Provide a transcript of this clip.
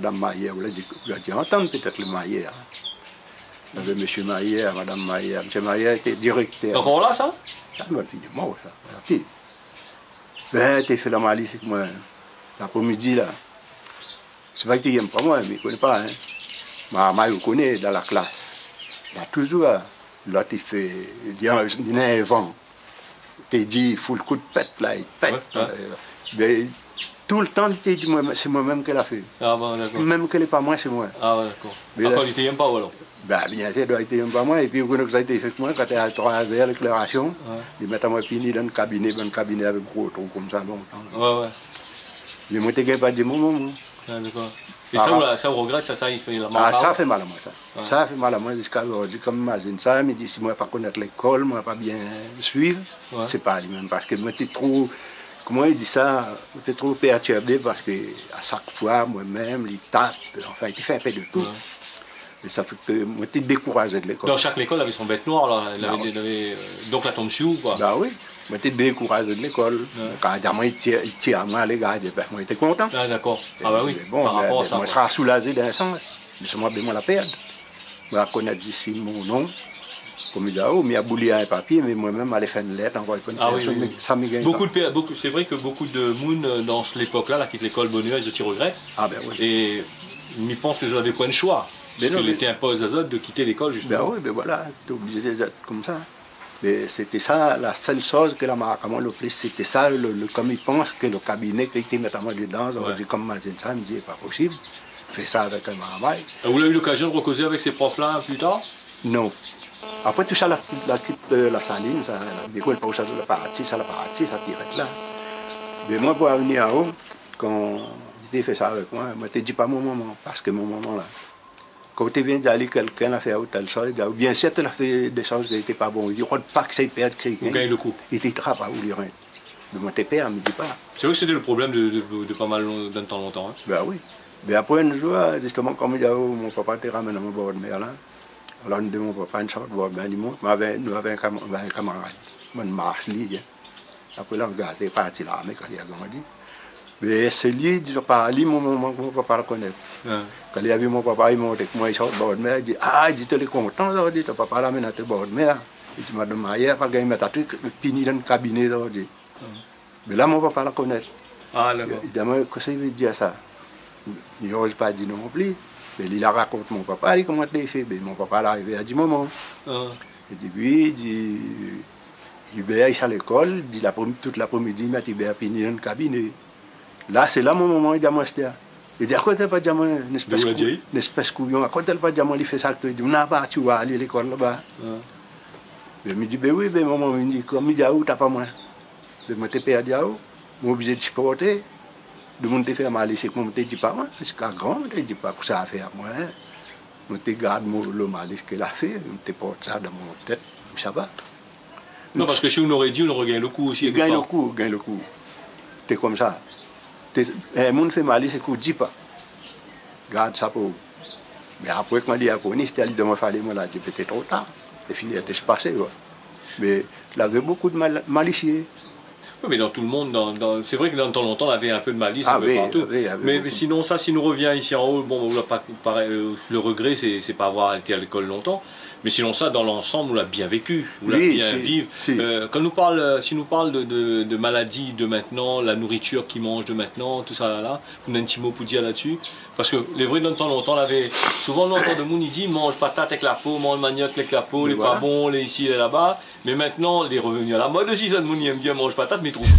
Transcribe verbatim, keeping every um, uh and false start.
Madam Mayer, ou la di, ou la di antann pétèt le Mayer, in. Lavé mésyé Mayer, madam Mayer. Mésyé Mayer lété direktèr. Ankor la, sa ? Sa, nou la fini mor, sa. Épi, bin, té fé la malis èk moin, lapré-midi, la. Sé pa ki té yèm pa moin, mé i koné pa, in. Marmay, ou koné, dan la klas. La touzour, in, lot i fé, li néna in van. Té di, fout le kou d'pèt, la, i pèt. Wé, wé. Euh, bin, toultan, li té di, moin, sé moin mèm ke la fé. Ah bon, dakor. Mèm ke lé pa moin, sé moin. Ah wé, dakor. Mé la, akoz li té yèm pa ou, alor ? Bin, biensir, li té yèm pa moin. Épi, ou koné kosa li té fé èk moin, kan té a troi zèr léklérasion, wé, li mèt amoin pini dan kabiné, bann kabiné avèk gro trou konmsa, lontan. Wé, wé. Mé moin té gingn pa di mo mo, moin. Ah, dakor. É sa, ou la, sa, ou regrèt, sa, sa i fé la mal. Ah, sa fé mal amoin, sa. Wé. Sa fé mal amoin ziska zordi, kom mazine sa, mi di, si moin la pa konèt lékol, moin la pa bien suiv, wé, sé pa li mèm, parske moin té tro, koman i di sa, moin té tro pèrtirbé, parske a shak foi, moin mèm, li tap, anfin, li té fé in pé de tou. Wé. É sa fé ke moin té dékourazé de lékol. Dan shak lékol, lavé son bèt noir, la. Lavé, ah wé, dé, lavé, euh, donk la tonm si ou, koi. Ba wi. Moin té dékourazé de lékol. Wé. Kan i di amoin, i tir, i tir amoin, alé gard, bin, moin té kontan. Ah, dakor. Ah ba wi, bon, par rapor a sa, moin koi, sra soulazé dan in sans. Mé sé moin, bin, moin la pèrd. Moin la konèt zis mon non. Kom i di, oh, mi la bouli in papié, mé moin mèm, alé fé in lèt, anvoy, koné, ah wi, sa, wi, mi, wi, sa mi gingn pa. Beaucoup de pé-, beaucoup, c'est vrai que beaucoup de moun, euh, dans cette époque-là, la kit lékol bonèr, zot i regrèt. Ah bin wi. É mi pans ke zot lavé poin de shoi. Bin non, parske lété inpoz azot de kit lékol, justement. Bin wi, bin voilà, té oblizé d'èt konmsa. Mé sété sa, la sèl shoz ke la mark amoin le plis, sété sa, le, le, kom i pans ke le kabiné ke li té mèt amoin dedan, sa, wé, di kom mazine sa, mi di, lé pa posib, fé sa avèk in marmay. É ou la u lokazion de rekozé avèk sé prof-la pli tar ? Non. Apré tousa, la, la kit, euh, La Saline, sa, la, lékol, pa ousa la parti, sa la parti, sa té rès la. Mé moin, pou arvnir anlèr, kan li té fé sa avèk moin, moin té di pa mon momon, parske mon momon la, kan ou té vien di ali kèlkin la fé aou tèl shoz, li di aou, biensir, té la fé dé shoz ki té pa bon. Li rod pa kisa i pèrd, kisa i gingn. Ou gingn le kou. Li té trap aou, li rint. Mé moin té pèr, mi di pa. C'est vrai que c'était le problème de, de, de pas mal lon-, dans le temps longtemps, hein. Bin wi. Mé apré, in zour, zistoman, kom mi di aou, mon papa té ramèn amoin bord mèr la. Alor, nou di mon papa, nou sort bord mèr, li mont, moin avèk, nou avèk in kam-, avèk in kamarad. Moin, marsh li, in. Apré, la, gazé, parti larmé, kan li la grandi. Mé sé li, di, par li, mon momon, mon papa la konèt. Ah. Kan li la vi mon papa, li mont èk moin, li sort bord mèr, li di, ah, li di, té lé kontan, sa, li di, ton papa la amenn aou bord mèr. Li di, madam Mayer pa gingn mèt aou pini dan kabiné, sa, li di. Ah. Mé la, mon papa la konèt. Ah, dakor. Li di amoin, kosa i vé dir sa ? Mi oz pa di non pli. Mé li la rakont mon papa, li, koman té fé. Mé mon papa la arivé a di momon. Ah. Li di, wi, li di, Hubert, li sa lékol, di lapré-, tout lapré-midi, mèt Hubert pini dan kabiné. La, sé la mon momon, li di amoin, astèr. Li di, akoz té pa di amoin, in éspès kou-, in éspès kouyon, akoz té pa di amoin, li fé sa, ke li di, moin la parti oir ali lékol laba. Ah. Bin, mi di, bin wi, bin momon, mi di, kom mi di aou, tap amoin. Bin, moin té pèr di aou, moin oblizé siporté. Demoun té fé malis, sé ke moin té di pa, moin, ziska gran, moin té di pa kosa la fé amoin. Moin té gard mon, le malis ke la fé, moin té port sa dan mon tèt, sa va. Non, parske si ou noré di, ou noré gingn le kou osi, kèk par. Gingn le kou, gingn le kou. Té konmsa. Té, in moun fé malis, é ke ou di pa. Gard sa pou ou. Mé apré, kan li la koni, sété ali dan mon falé, moin la di, pétèt tro tar. É fini, té spasé, koi. Mé lavé bokou de mal-, malisié. Oui, mais dans tout le monde, dans, dans, c'est vrai que dans le temps longtemps, on avait un peu de malice un peu partout. Ah oui, oui, oui, beaucoup. Mais sinon, ça, si nou revien isi anlèr, bon, ou la pa, parèy, euh, le regret, c'est, c'est pas avoir été à l'école longtemps. Mais sinon, ça, dans l'ensemble, ou la bien vécu, ou la bien viv. Oui, si, si. Euh, kan nou parl, euh, si nou parl de, de, de maladi de maintenant, la nourriture ki manz de maintenant, tout ça là, là, ou néna in ti mo pou dir la-dsi ? Parske lé vré, dan le tan lontan, lavé, souvan, lontan, demoun i di, manz patat èk la po, manz maniok èk la po, lé pa bon, lé isi, lé laba. Mé maintenant, lé revenu à la mode osi, sa, demoun i èm bien manz patat, mé i trouv